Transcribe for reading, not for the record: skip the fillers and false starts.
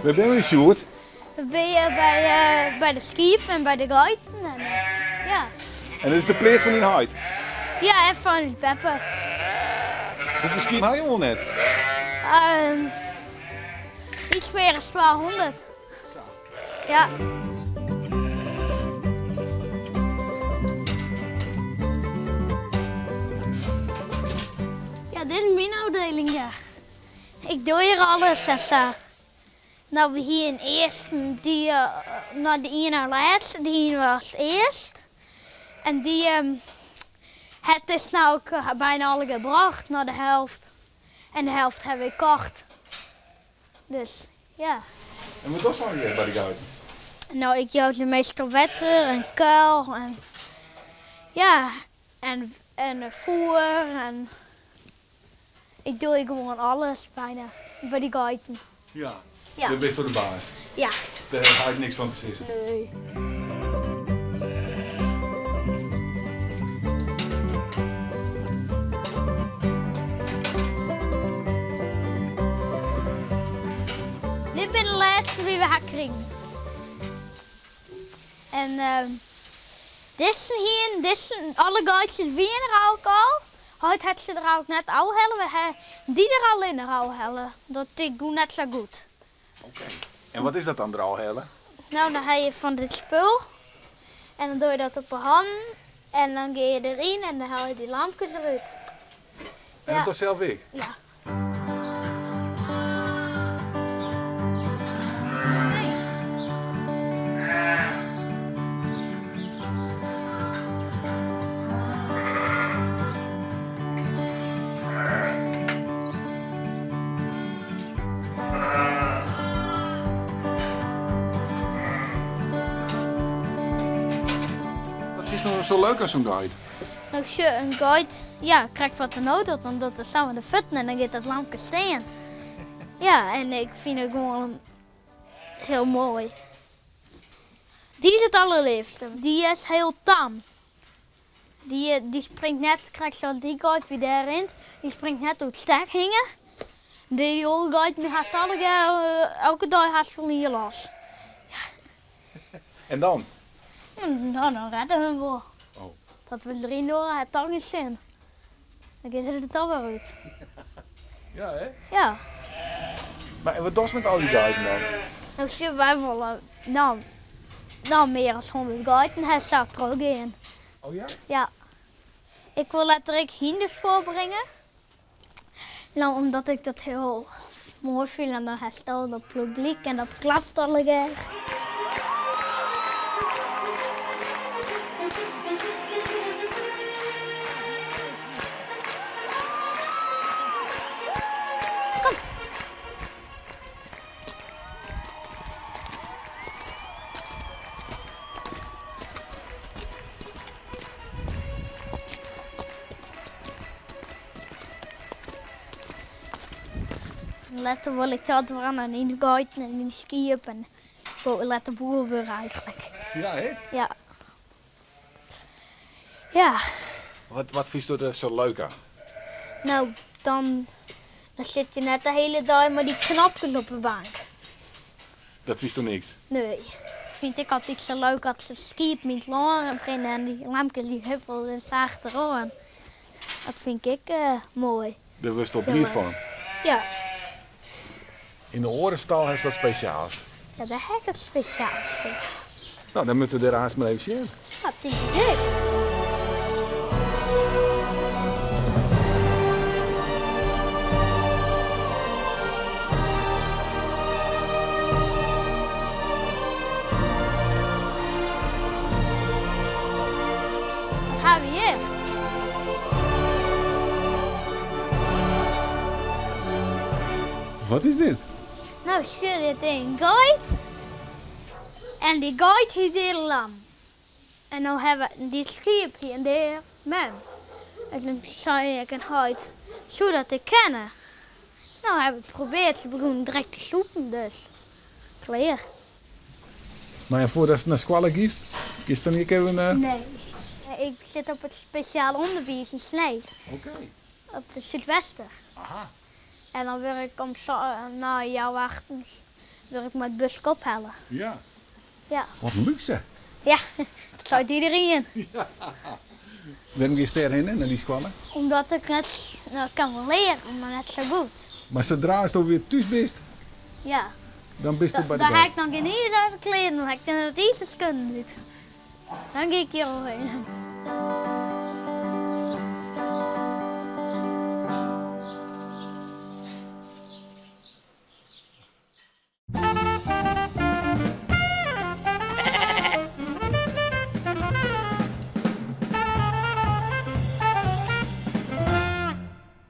Wêr binne we Sjoerd? We binne by, by de skiep en by de geiten. En, ja. En dit is de pleats fan dyn heit? Ja, en fan ús beppe. Hoefolle skiep ha jo al net? Um, iets mear as 200. Sa. Ja. Ja, dit is myn ôfdieling, ja. Ik doch hjir alles en sa. No, we hienen earst dy, no de iene lêste, dy hienen we as earst. En dy hat dus no ek byna allegear brocht, no de helft. En de helft ha we kocht. Dus ja. En wat dochst allegear by de geiten? No, ik jou se meastal wetter en kuil en ja, en, en foer en ik doe gewoan alles byna by dy geiten. Ja. Ja. Dêr bisto de baas? Ja. Dêr ha ik niks fan te sizzen? Nee. Dit binne de lêste dy't we ha krigen. En dizze hienen, dizze, alle geitsjes wiene der ook al. Heit hat se der ook net ôfhelle, we ha dy der allinnich ôfhelle. Dat dy gong net sa goed. Oké. En wat is dat dan der ôfhelle? No, dan ha je fan dit spul en dan doe je dat op 'e hannen en dan gean je deryn en dan haal je dy lampkes derút. En dat dochst sels ek? Ja. Wat fynst no sa leuk oan sa'n geit? No sjoch, in geit, ja, krekt wat der no docht, dan docht er sa mei de fuotten en dan giet dat lampke stean. Ja, en ik fyn it gewoan hiel moai. Dy is it allerleafste. Dy is hiel tam. Dy, dy springt net, krekt sa as dy geit dy't dêr rint, dy springt net oer it stek hinne. Dy oare geiten hast allegear, elke dei hast wol ien los. En dan? No, dan rêde hun wol. Oh. Dat we deryn dogge, hat toch gjin sin. Dan gean se der toch wer út. Ja, hè? Ja. Mar en wat dochst met al dy geiten dan? No, sjoch, wy wolle no, no mear as 100 geiten ha sa trochgean. Oh ja? Ja. Ik wol letter ek hynders foarbringe. No, omdat ik dat hiel moai fyn en dan hast al dat publyk en dat klapt allegear. Kom. Letter wol ik dat dwaan en yn de geiten en yn de skiep en ik wol letter boer wurde eigentlik. Ja, hè? Ja. Ja. Wat, wat fynsto der sa leuk oan? No, dan, dan sit je net de hiele dei mei dy knopkes op de bank. Dat fynsto niks? Nee. Ik fyn it ek altyd sa leuk as de skiep yn it lân rinne en dy lamkes dy huppelje sa achteroan. Dat fyn ik ek moai. Dêr wurdst wol bliid fan? Ja. Yn de oare stal hast wat spesjaals. Ja, dêr ha ik wat spesjaals. No, dan moatte we dêr aanst mar even sjen. Ja, tink ik ek. Wat ha we hjir? Wat is dit? No, sjoch, dit is in geit. En dy geit hie dea lam. En no ha we dy skiep hie in dea mem. En toen sei ik en heit, soe dat ek kinne? No ha we it probearre, se begûnen direkt te sûpen, dus klear. Mar ja, foardatst nei skoalle giest, giest dan ek even... Nee, ik sit op it spesjaal ûnderwiis yn Sneek. Oké. Op de Súdwester. Aha. En dan wurd ik om nei healwei achten. Wurd ik mei it buske ophelle. Ja. Ja. Wat in lúkse. Ja, dat seit iederien. Ja. Wêrom giest dêrhinne, nei dy skoalle? Omdat ik net, no, ik kan wol leare, mar net sa goed. Mar sadra'tsto wer thús bist? Ja. Dan bisto by de Dan ha ik noch gjin iis oan de klean, dan ha ik net it iis de skuon út. Dan gean ik hjir oerhinne.